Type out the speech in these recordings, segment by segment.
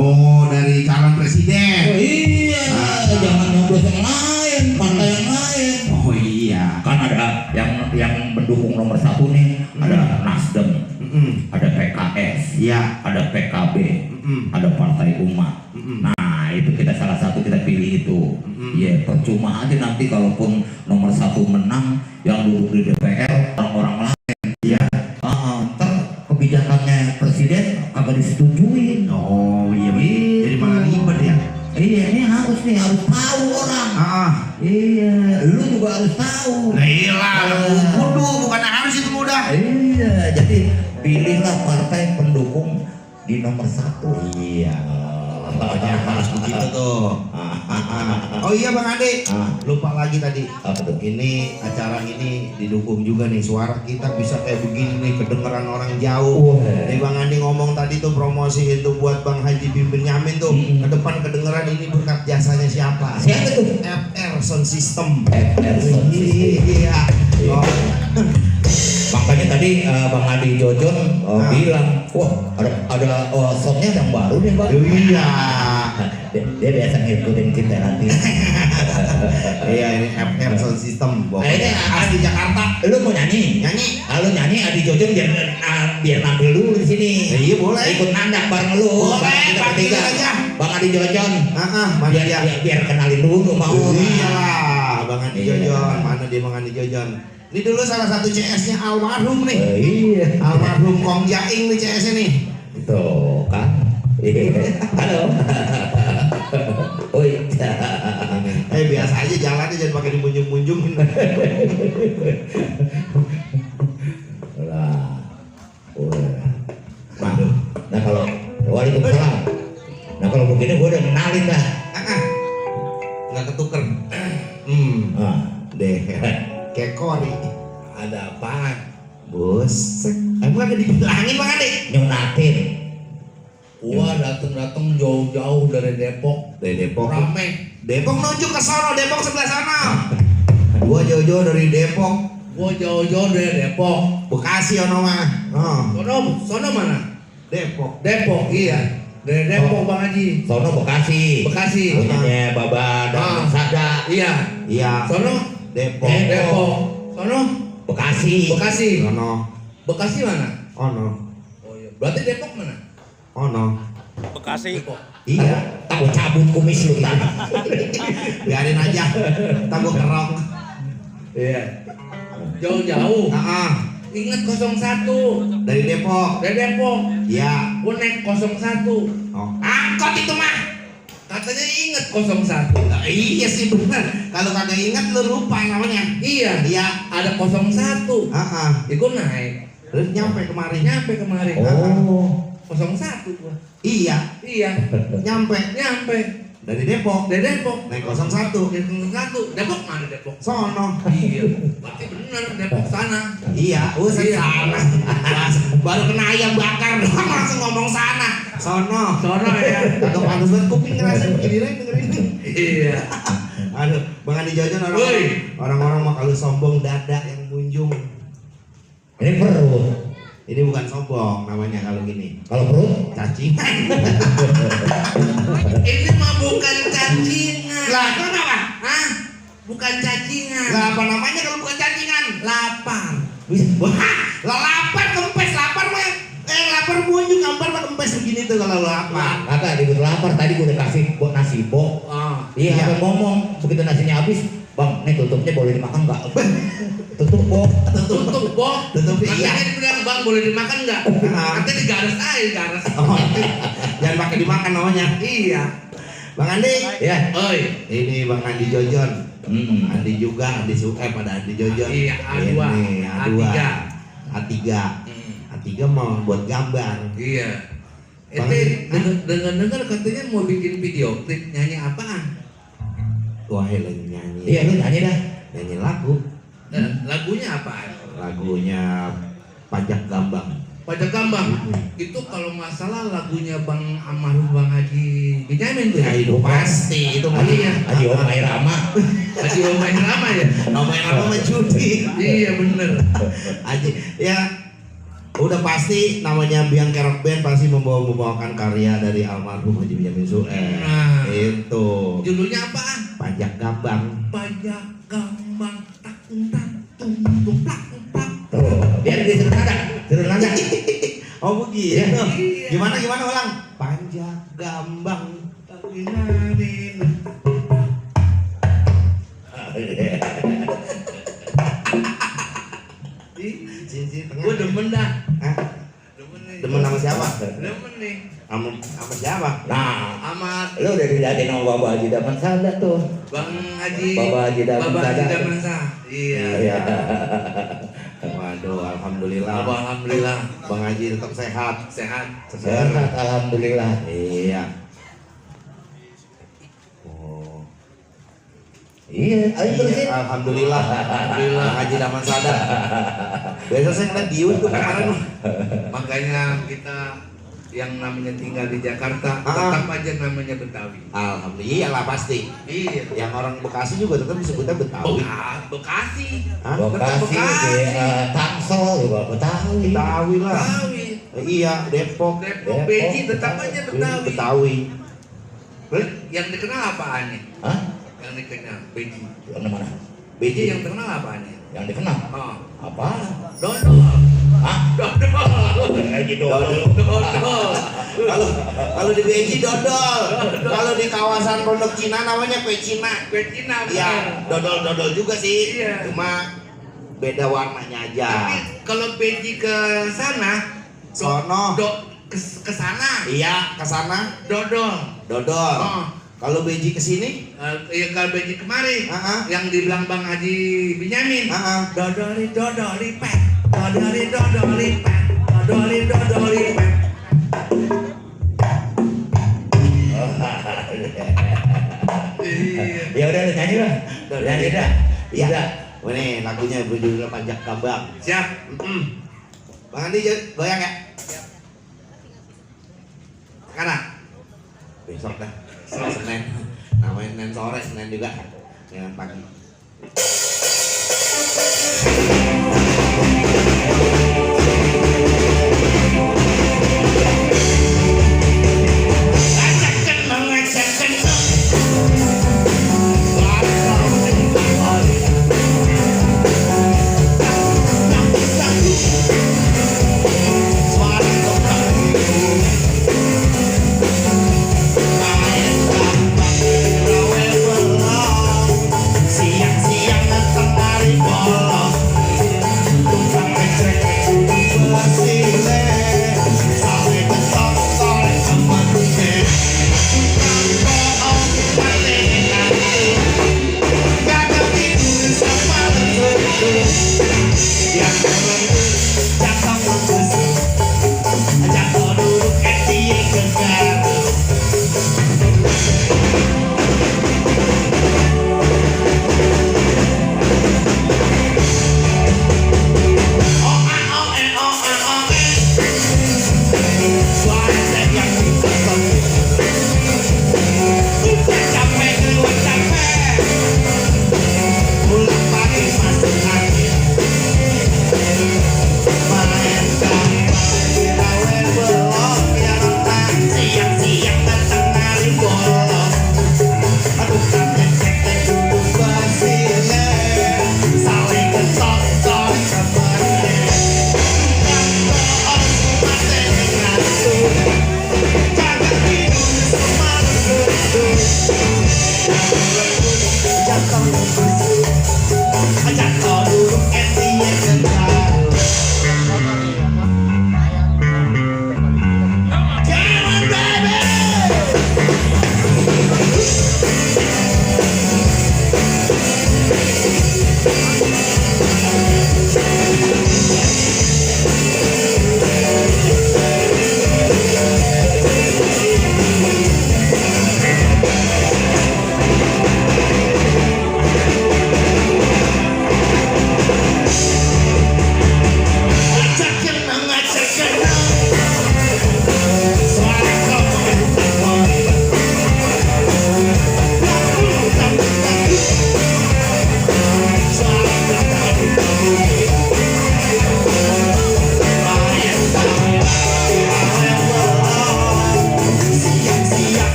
Oh, dari calon presiden. Oh iya, jangan nyoblos yang lain, partai yang lain. Oh iya. Kan ada yang mendukung nomor 1 nih, ada Nasdem, ada PKS, Iya. ada PKB, ada Partai Umat. Nah itu kita salah satu kita pilih itu. Ya percuma aja nanti kalaupun nomor 1 menang yang duduk di DPR orang-orang lain. Iya. Ntar kebijakannya presiden agak disetujuin. Oh iya. Jadi malah ribet ya. Iya ini harus tahu orang. Iya, lu juga harus tahu. Nah iyalah, kudu bukan harus itu mudah. Iya, jadi pilihlah partai pendukung di nomor 1. Iya. Pokoknya harus begitu tuh. Oh iya Bang Ade, lupa lagi tadi. Apa tuh? Ini acara ini didukung juga nih, suara kita bisa kayak begini nih, kedengeran orang jauh. Nih Bang Ade ngomong tadi tuh promosi itu buat Bang Haji Bim Benyamin tuh. Ke depan kedengeran ini berkat jasanya siapa? Siapa tuh? FR Sound System. FR Sound System. Iya. Oh. Makanya tadi Bang Adi Jojon bilang, wah ada soundnya yang baru nih Bang. Iya. Dia biasa ngikutin kita nanti. Iya ini FR Sound System. Nah ini asli Jakarta. Lu mau nyanyi? Nyanyi. Lu nyanyi Adi Jojon biar nampil dulu di sini. Iya boleh. Ikut nandak bareng lu. Boleh. Kita bertiga. Bang Adi Jojon. Biar kenalin dulu mau. Iyalah, Bang Adi Jojon. Mana dia Bang Adi Jojon? Ini dulu salah satu CS-nya almarhum nih. Iya. Almarhum Kong Jaing nih CS-nya nih. Tuh kan. Halo. Oi. Biasa aja jalannya jangan pakai dimunjung-munjungin. Lah. Waduh. Nah kalau waalaikumsalam. Nah kalau begini gua udah kenalin dah. Nggak ketuker. Deh. Kayak kori. Ada apaan? Buset. Emang ada dibilangin Bang Ade? Nyunatin. Gua dateng jauh-jauh dari Depok. Dari Depok. Rame. Depok nunjuk ke sono, Depok sebelah sana. Gua jauh-jauh dari Depok. Gua jauh-jauh dari Depok. Bekasi ono mah. Sono mana? Depok. Depok, iya. Dari Depok Bang Haji. Sono Bekasi. Bekasi. Punyanya Baba dan Sada. Iya. Iya. Sono Depok. Depok. Sono Bekasi. Bekasi. Ono. Bekasi mana? Ono. Oh iya. Berarti Depok mana? Ono. Bekasi. Depok. Iya. Tahu cabut kumis lu tadi. Biarin aja. Ntar gua kerok. Iya. Jauh-jauh. Ingat 01 Dari Depok. dari Depok. Iya. Gua naik 01. Oh. Angkot itu mah. Katanya ingat 01. Iya sih benar. Kalau kagak ingat lu lupa namanya. Iya. Iya. Ada 01. Ya, gua naik. Terus nyampe kemari. Nyampe kemarin. Oh. 01 gua. Iya. Iya. Nyampe. Dari Depok. Dari Depok. Naik 01. Dari 01. Depok mana Depok? Sono. Iya. Berarti bener Depok sana. Iya. Iya. Sana. Baru kena ayam bakar doang langsung ngomong sana. Sono. Sono ya. Kagak pantas banget kuping ngerasain begini lagi dengerin. Iya. Aduh, Bang Adi Jojon orang-orang mah kalau sombong dada yang munjung. Ini perut. Ini bukan sombong namanya kalau gini. Kalau perut Cacingan. Ini mah bukan cacingan. Lah, itu apa? Hah? Bukan cacingan. Lah apa namanya kalau bukan cacingan? Lapar. Wah, lah lapar kempes lapar mah. Lapar munjung lapar mah kempes begini tuh kalau lapar. Kakak dibut lapar tadi gue udah kasih buat nasi bo. Iya, Iya. sampai ngomong begitu nasinya habis, Bang, nih tutupnya boleh dimakan nggak? Tutup bo. Tutup boh. Tutup, iya. Makanya dia bilang Bang boleh dimakan nggak? Nanti digaris aja digaris. Oh, jangan pakai dimakan namanya. Iya. Bang Andi. Ya. Oi. Ini Bang Andi Jojon. Andi juga, Andi suka pada Andi Jojon. Iya, A2. Ini A2. A3. A3 mau buat gambar. Iya. Bang, Dengar katanya mau bikin video klip nyanyi apaan? Wah, lagi nyanyi. Iya, lu nyanyi dah. Nyanyi lagu. Lagunya apaan? Lagunya Pajak Gambang. Pajak Gambang. Itu kalau nggak salah lagunya Bang almarhum Bang Haji Benyamin tuh Ya ya. itu pasti itu Haji ya. Haji Omai Rama. Haji Omai Rama ya. Omai Rama mah judi. Iya bener. Haji ya Udah pasti namanya Biang Kerok Band pasti membawakan karya dari almarhum Haji Benyamin Sueb. Nah. Itu Judulnya apa? Pajak Gambang. Pajak Gambang tak tung plak. Tuh, biar dia suruh nada. Oh begitu. Iya. Gimana ulang? Pajak Gambang. Cincin tengah. Gue demen dah. Hah? Demen nih. Demen sama siapa? Demen nih. Sama siapa? Nah, Amat lu udah dilihatin sama Bapak Haji Daman Sada tuh. Bang Haji. Bapak Haji Daman Bapak Haji Sada. Daman Sada. Iya. Iya. Waduh, alhamdulillah. Alhamdulillah. Bang Haji tetap sehat. Sehat. Sehat, alhamdulillah. Iya. Oh. Iya, ayo terusin. Alhamdulillah. Alhamdulillah. Bang Haji Daman Sada. Biasa saya ngeliat Diun tuh kemarin. Makanya kita yang namanya tinggal di Jakarta Ah. tetap aja namanya Betawi. Alhamdulillah, iyalah pasti. Iya. Yang orang Bekasi juga tetap disebutnya Betawi. Bekasi. Hah? Bekasi, Tangsel juga Betawi. Betawi lah. Betawi. Iya, Depok. Depok, Beji tetap aja Betawi. Betawi. Yang dikenal apaannya? Hah? Yang dikenal Beji. Yang mana? Beji yang terkenal apaannya? Yang dikenal? Oh, Apa? dodol. Hah? Dodol. Haji Dodol. Dodol. Kalau di Beji dodol. Kalau di kawasan Pondok Cina namanya kue Cina. Kue Cina. Iya, dodol juga sih. Iya. Cuma beda warnanya aja. Tapi kalau Beji ke sana, Sono. ke sana, Iya, ke sana dodol. dodol. Oh. Kalau Beji ke sini, Ya kalau Beji kemari, Ah. yang dibilang Bang Haji Benyamin, Ah. dodoli pet, dodoli pet, dodoli pet. Iya. Ya udah, lu nyanyi lah. Nyanyi dah. Iya. Iya. Ini lagunya berjudul Pajak Gambang. Siap. Bang Andi goyang ya. Sekarang. Besok dah. Senin. Namanya Senin sore, Senin juga. Jangan pagi. Siang-siang datang dari bolos.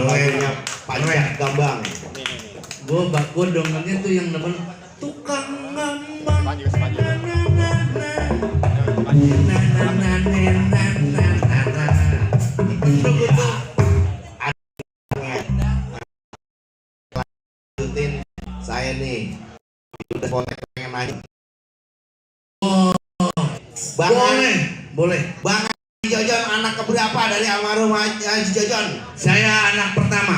lagunya Panjat Gambang. Gua dengernya tuh yang demen tukang ngambang. Itu gua tuh Lanjutin saya nih. Udah pengen nanya. Bang, boleh. Bang Haji Jojon anak keberapa dari almarhum Haji Jojon? Saya anak pertama.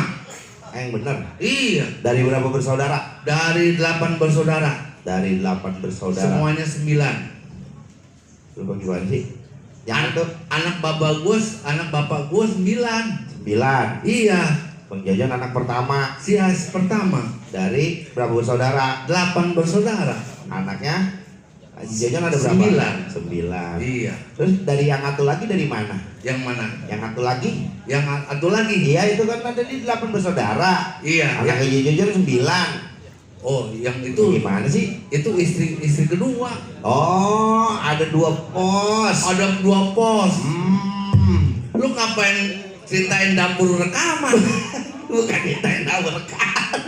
Yang bener. Iya, Dari berapa bersaudara? dari 8 bersaudara. Dari 8 bersaudara. Semuanya 9. Lu gimana sih? Yang itu Anak bapak gua 9. 9. Iya, Bang Jojon anak pertama si pertama. dari berapa bersaudara? 8 bersaudara. Anaknya Haji Jojon ada berapa? 9. Iya. Terus dari yang satu lagi dari mana? Yang mana? Yang satu lagi? Yang satu lagi? Iya itu kan ada di 8 bersaudara. Iya. Anak Haji Jojon 9. Oh, yang Itu itu gimana sih? istri kedua. Oh, ada 2 pos. Ada 2 pos. Hmm. Lu ngapain ceritain dapur rekaman? Bukan ditain tahu rekan.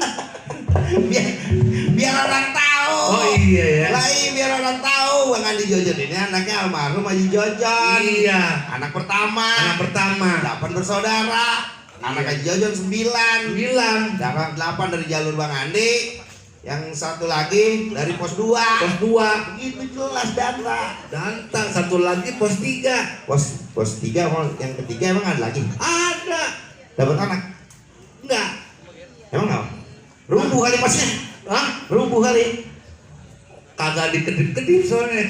biar orang tahu. Oh iya ya. Lah iya, biar orang tahu Bang Haji Jojon ini anaknya almarhum Haji Jojon. Iya. Anak pertama. Anak pertama. 8 bersaudara. Anak Haji Jojon 9. 9. 8 dari jalur Bang Andi. Yang satu lagi dari pos 2. Pos 2. Begitu jelas data. Danta satu lagi pos 3. Pos 3 yang ketiga emang ada lagi? Ada. Dapat anak? Enggak. Emang enggak? Rubuh kali pasnya. Hah? Rubuh kali. Kagak dikedip-kedip soalnya.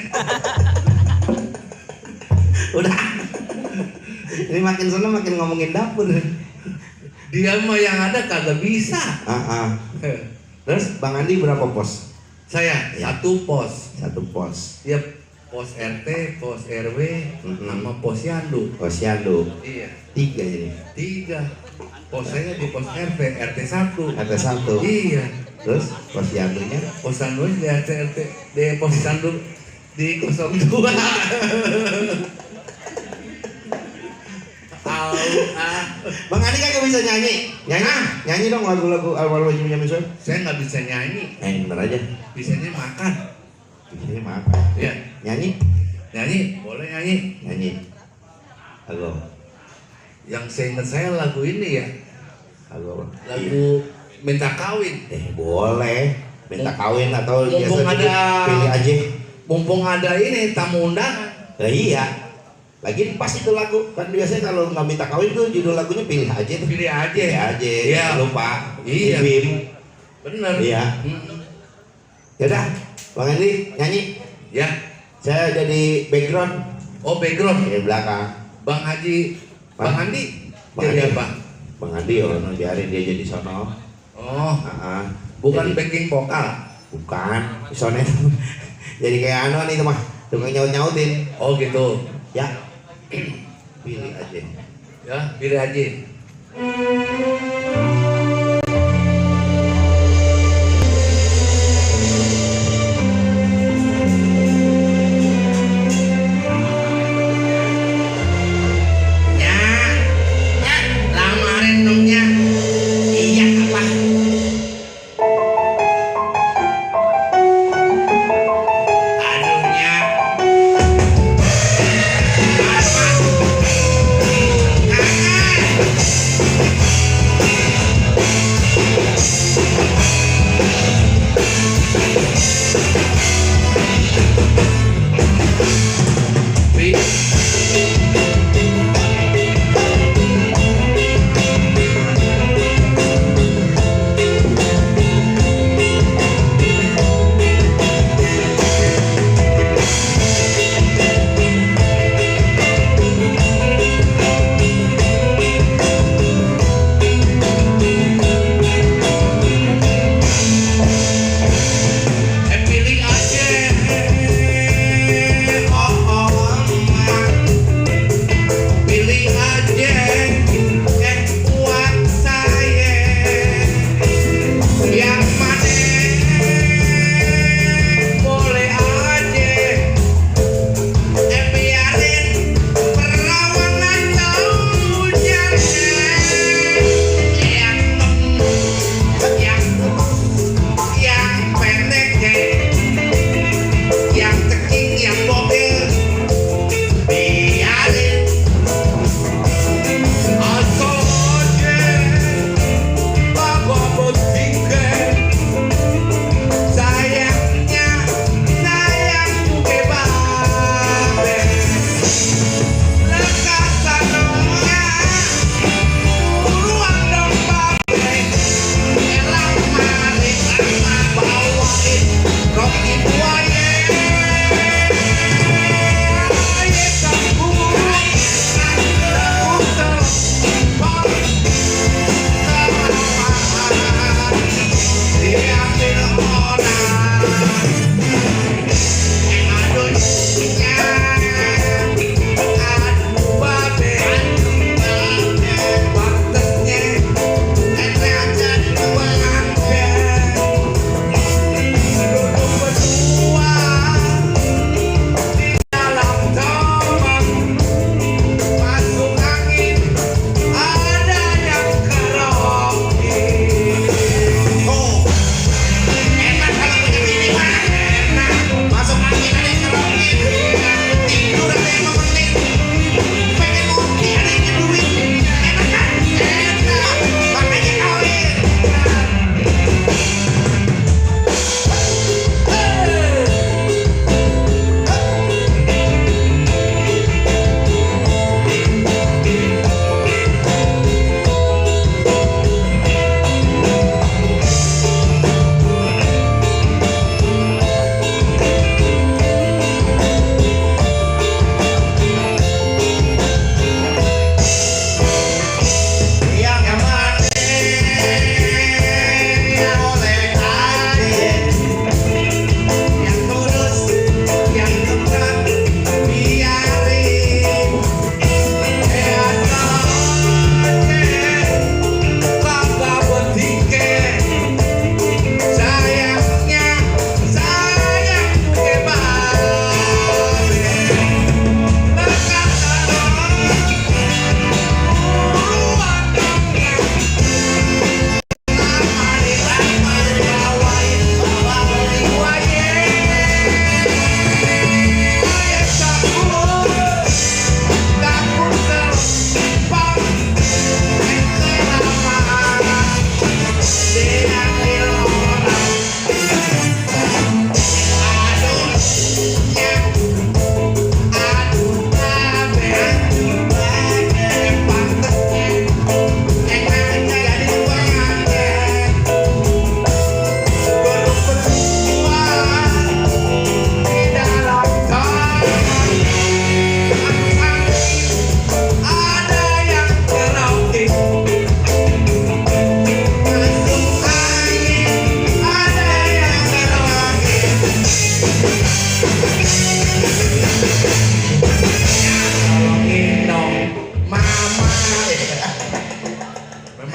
Udah. Ini makin seneng makin ngomongin dapur. Dia mah yang ada kagak bisa. Terus Bang Andi berapa pos? Saya Ya. 1 pos. 1 pos. Dia pos RT, pos RW, sama pos Yandu. Posyandu. Iya. 3 jadi. 3. Pos saya di pos RT 1. Ada 1. Iya. Terus posyandunya Pos Yandu di RT di pos Yandu di 02. Bang Andi kagak bisa nyanyi. Nyanyi dong lagu-lagu awal Haji Benyamin Sueb. Saya nggak bisa nyanyi, Bener aja. bisanya makan. Bisanya maaf. Iya. Nyanyi. Nyanyi, boleh nyanyi. Nyanyi. Halo. Yang seingat saya lagu ini ya, Halo. lagu Minta Kawin. Boleh. Minta kawin atau Mumpung biasa ada- pilih aja. Mumpung ada ini tamu undangan. Lah iya. Lagi pas itu lagu. Kan biasanya kalau nggak minta kawin tuh judul lagunya pilih aja tuh. Pilih aja. Pilih aja. Iya. Jangan lupa. Iya. Bim. Bener. Iya. Yaudah. Bang Andi nyanyi. Ya. Saya jadi background Oh, background. di belakang. Bang Haji, Bang Andi. Bang Jadi Andi. apa? Bang Andi no, biarin dia jadi sono. Oh, Jadi- bukan backing vokal. Bukan. Soalnya jadi kayak anu nih tuh mah. Tukang nyaut-nyautin. Oh gitu. Ya. Pilih aja. Ya, pilih aja. Ya, ya, lamarin dong ya. Iya apa? Aduhnya. Mas, mas. Kakak.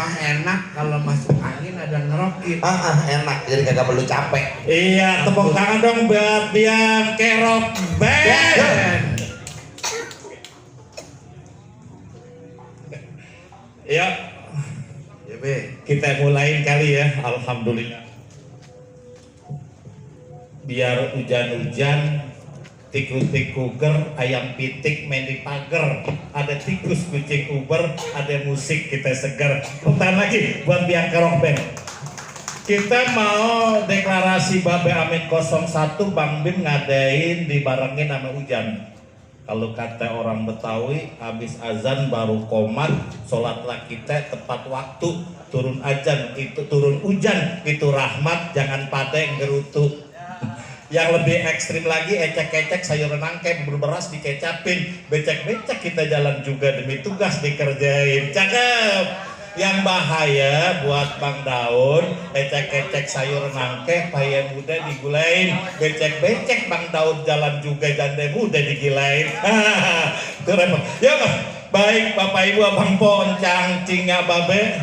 mah enak kalau masuk angin ada ngerokit. Enak, jadi kagak perlu capek. Iya, tepuk tangan dong buat Biang Kerok Band. Ya, Ya be. kita mulai kali ya, alhamdulillah. Biar hujan-hujan, tikus-tikuker, ayam pitik main di pagar, ada tikus kucing uber, ada musik kita segar. Putar lagi buat Biang Kerok Band. Kita mau deklarasi Babe Amin 01 Bang Bim ngadain dibarengin sama hujan. Kalau kata orang Betawi, habis azan baru komat, sholatlah kita tepat waktu, turun hujan itu rahmat, jangan pada yang gerutu. Yang lebih ekstrim lagi, ecek-ecek sayur nangke berberas dikecapin, becek-becek kita jalan juga demi tugas dikerjain. Cakep. Yang bahaya buat Bang Daun, ecek-ecek sayur nangke, payah muda digulain, becek-becek Bang Daun jalan juga jande muda digilain. Itu repot. Ya baik Bapak Ibu Abang Po Encang Cingnya Babe,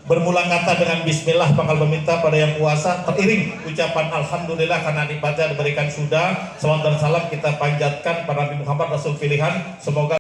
bermula kata dengan bismillah, bakal meminta pada yang kuasa, teriring ucapan alhamdulillah karena ibadah diberikan sudah. Salam dan salam kita panjatkan pada Nabi Muhammad Rasul pilihan. Semoga